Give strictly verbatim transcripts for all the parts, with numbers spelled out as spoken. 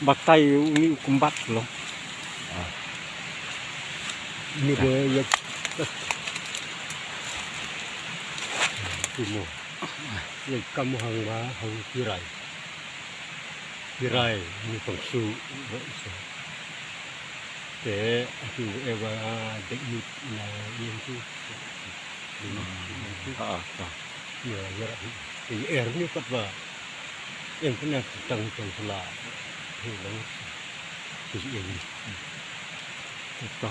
Batai uni u kembat long. Ah. Ini dia ya. Timo. Ya kamu hang ba hang kirai. Kirai ni pengsu. Te aku eva dek ni na yang tu. Ha, ha. Ya, ya. Te er ni pat ba. Yang kena tang tang sela. Hei, bang. Te er ni. To.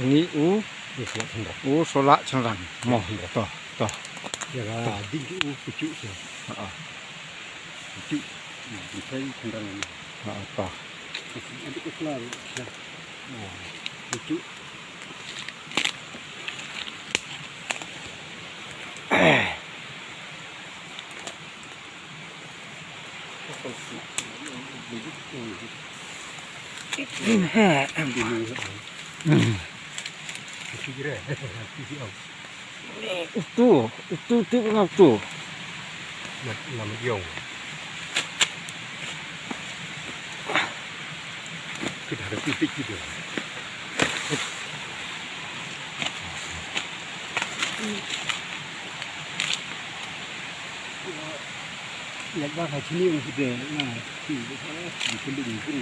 Ini u. Ya, sela chenrang. U sola chenrang. Mo. Chenrang. To, to. Ya, ding u kucu se. Ha, ha. Kucu. Ya, ding sai chenrang ni. Ha, to. Untuk kelar. Ya. Nah, kucu. Utu, utu, utu, utu. Lam, lam yong. Kita ada titik gitu. Ya, bah, sini yang kita, nah, di, di, di, di,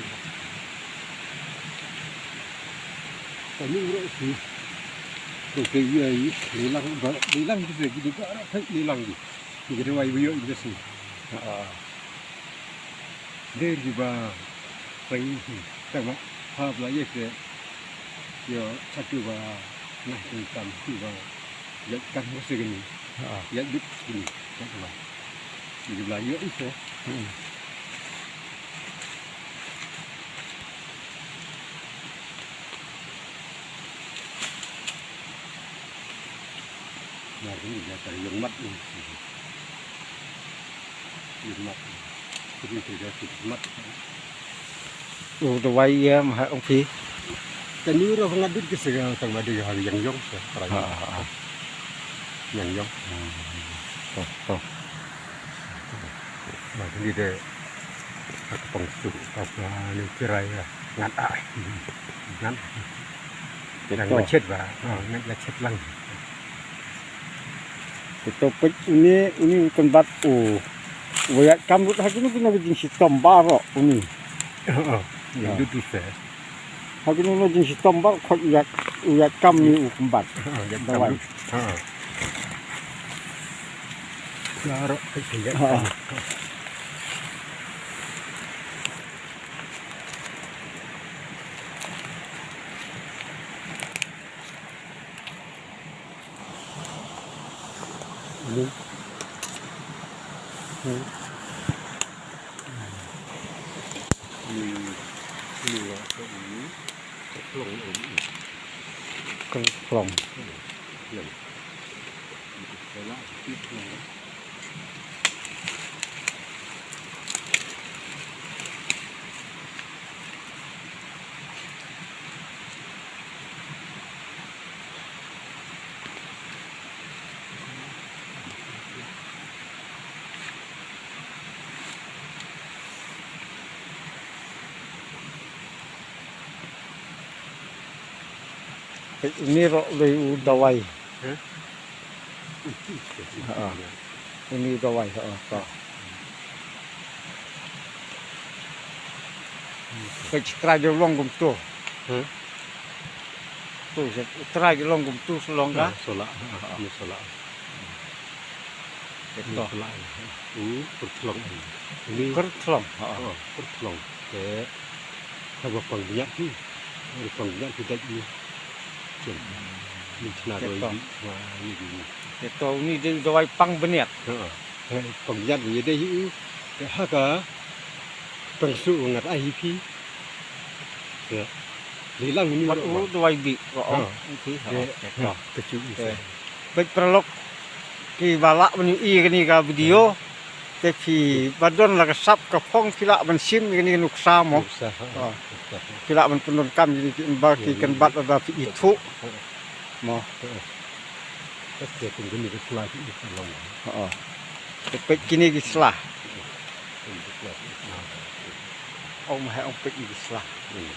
Tani ura si. Ko ke iya i, lelang ba, lelang di bagi di ba, ara kai lelang di. Di gede wai wiyo i besi. Ah. Dari ba, pai hi. Tama, ha bla ye ke. Yo, satu ba, nah, tu tam, tu ba. Ya, kan mesti gini. Ah. Ya, duk gini. Ya, tu ba. Di bla ye i se. Hmm. Mar ni dia tar yung mat ni. Yung mat. Kini tu dia tu mat. Oh, dawai ya, mah ong pi. Tani ura ngadut ke sega tang madu ya yang yong se. Ha, ha, ha. Yang yong. Hmm. Oh, oh. Nah, ini deh. Aku pengsu, apa ni kirai ya. Ngat ah. Ngat. Yang macet ba. Oh, ngat macet lang. Kita pek ini, ini tempat, oh. Wayat kamrut hak ini kena bikin sitom baru ini. Oh, yang duduk saya. Hak ini kena bikin sitom baru kau iat, iat kam ni u tempat. Oh, yang dawai. Kamrut. Ha. Baru, ha. Ini. Ini. Ini. Ini. Ini. Kengklong. Ini. Ini ro lei u dawai. Hah? Ha. Ini dawai, ha, ha. Peit trai jong long kumto. Hah? To, trai jong long kumto shalong ka. Ha, sola. Ha, ini sola. Ito. Ini sola. Ini pertlong. Ini. Pertlong. Ha. Oh, pertlong. Te. Haba pang bniat hi. Haba pang bniat hi dait ni. Chen. Ni chna doi hi. Wa ni di ni. Ito ni dei dawai pang bniat. Ha. Pang bniat ni dei hi. Te ha ka pang su ngat ai hi phi. Te. Li lang ni. Mat u dawai bi. Wa. Ito. Te. Ito. Te chu. Peit paralok kiba lah ban ïohi ïa kane ka video. Te phi ba don la ka sap ka phong phi lah ban shim ïa kane ka nuksa mo. Nuksa, ha. Ha. Nuksa. Phi lah ban pyndonkam ïa kine ki ba ki kynbat lada phi ithuh. Mo. Ha. Te phi kum kine ki sla ki ithuh long. Ha. Te peit kine ki sla. Kine ki sla ki ithuh. Ong ma he ong peit ïa ki sla. Hmm.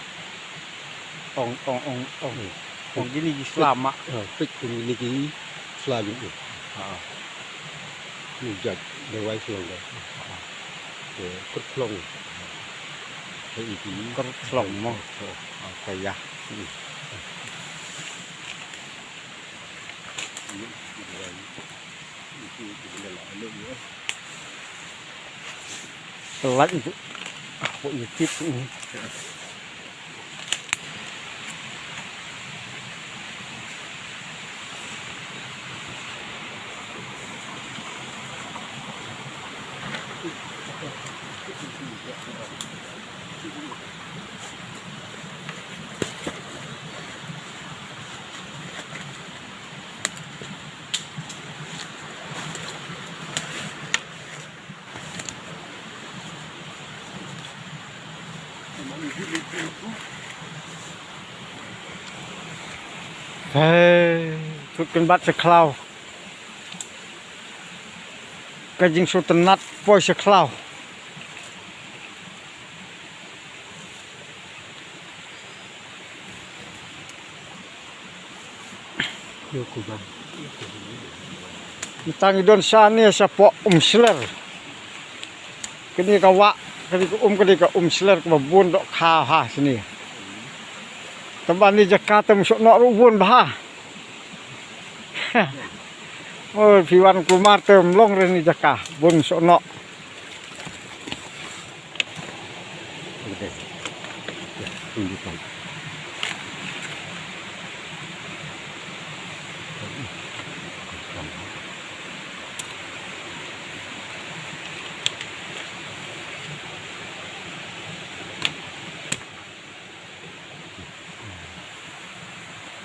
Ong, ong, ong, ong. Hmm. Ong kine ki sla ma. Ha, peit kum kine ki sla jong u. Ha. Ni jait dawai sla da. Ha. Te kyrthlong. Te iti. Kyrthlong mo. Ha. Ha, ka ïa. Hmm. Ka light itu. Ah, buat YouTube ni. Hei, kut kynbat sha khlaw. Ka jingsngewtynnat poi sha khlaw. Mynta ngi don shane shapoh Umsler. Kane ka wah, kane ka um, kane ka Umsler kaba bun dohkha ha shane. Tangba ne jaka te ym soh noh ruh bun bha. Oh, phi wan kulmar te ym long re ne jaka bun soh noh.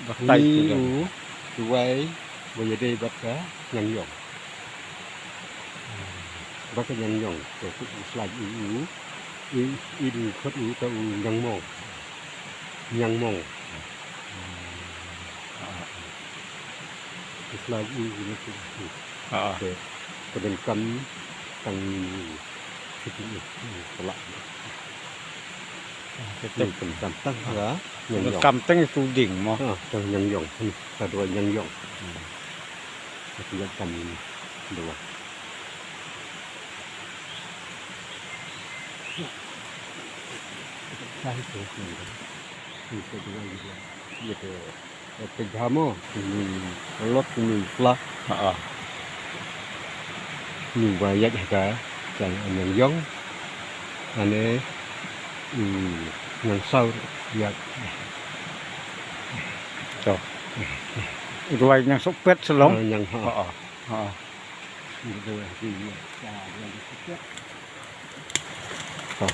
Batai. Uni tu dah. U duwai ba ïadei bad ka ñiangïong. Bad ka ñiangïong, ka u slide u, u, i, i du khot u ka u ñiangmong. Ñiangmong. U slide u, u, u, u. Ah. Te, ka donkam tang u, u, u, u, u, u, Ka kam tang ka ñiangïong. Kam tang tu ding mo. Ha, tang ñiangïong. Hmm, ka duwai ñiangïong. Hmm. Ka kam duwai. Ka hi tu. Hi tu duwai. Ïa te. Te jamo, ni lot ni pla. Ha, ha. Ni ba ïaid ha ka, ka ñiangïong. Ane, i ñiangsaw ïaid. To. Duwai ñiangsaw pet sa long. Ah, ñiang, ha. Ha, ha. Ha. Ni duwai ki, ya, duwai ki pet. To.